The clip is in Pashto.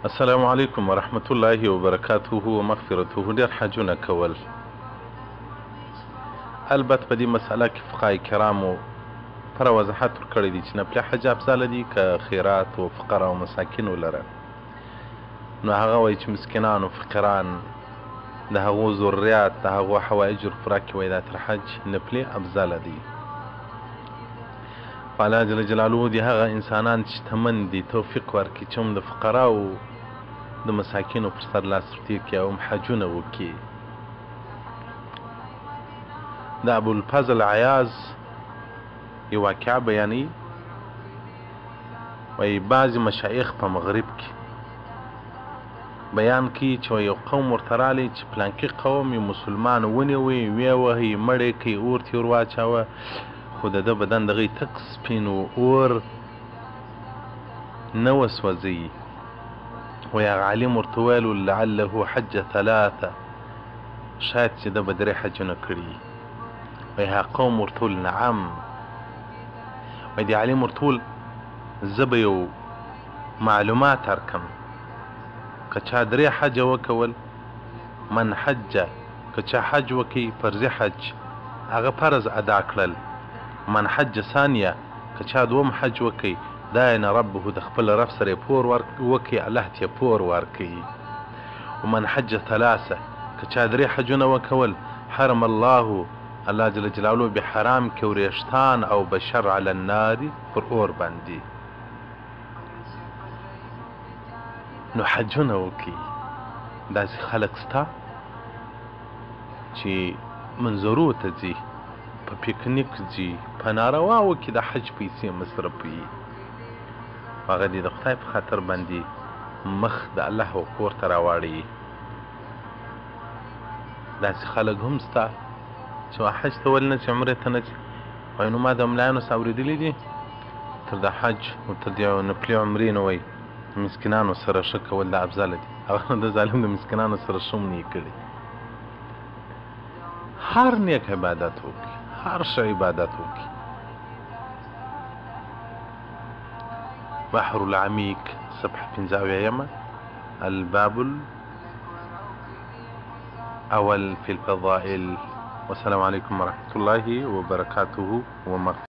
السلام علیکم ورحمت الله وبرکاته ومغفرته. ډېر حجونه کول. البته په دې مسئله کې فقهای کرامو پر وضاحت ورکړی دی چې نفلي حج افضل دی که خیرات او فقرا او مساکینو لره. نو هغه وایي چې مسکینان او فقیران د هغو ضروریات د هغو حوایج ورپوره کړي، وایي دا تر حج نفلي افضل دی. الله جل جلاله دې هغه انسانان چې شتمن دي توفیق ورکړي چې هم د فقراو د مساکینو پر سر لاس ورتېر کړي او هم حجونه وکړي. د ابوالفضل عیاض یو واقعه بیانوي، وایي بعضې مشایخ په مغرب کې بیان کوي چې یو قوم ورته راغلی چې پلانکي قوم یو مسلمان ونیوی، ویې وهی، مړ یې کړي، اور ته یې ور واچاوه، خو د ده بدن دغه تک سپین و، اور نه وسوځي. وایي هغه عالم ورته وویل لعله حج ثلاثه، شاید چې ده به درې حجونه کړي. وایي هغه قوم ورته وویل نعم. وایي دې عالم ورته وویل زه به یو معلومات درکړم، که چا درې حجه وکول، من حج، که چا حج وکړي فرضي حج هغه فرض ادا کړل، من حج ثانیه، که چا دوم حج وکړي داین ربه، د خپل رب سره یې پور وکړي، الله ته یې پور ورکړي. ومن حج ثلاثه، که چا درې حجونه وکول، حرم الله، الله جل جلاله به حرام کړي وریښتان او بشر علی النار، پر اور باندې. نو حجونه وکړي. داسې خلک سته چې منظرو ته ځي، په پکنیک ځي، په نارواو کې د حج پیسې مصرفوي. هغه دې د خدای په خاطر باندې مخ د الله و کور ته راواړوي. داسې خلک هم سته چې حج ته ولې نه ځي، عمرې ته نه ځي. وایي نو ما د ملایانو څخه اورېدلي دي تر د حج او تر دې نفلي عمرې نه وایي مسکینانو سره ښه کول دا افضله دي. هغه د ظالم د مسکینانو سره ښه هم نه یې کړي. هر نیک عبادت وکړي، هر ښه عبادت وکړي. بحر العمیق صفحه 75، الباب الأول في الفضائل. والسلام عليكم ورحمة الله وبركاته ومغفرته.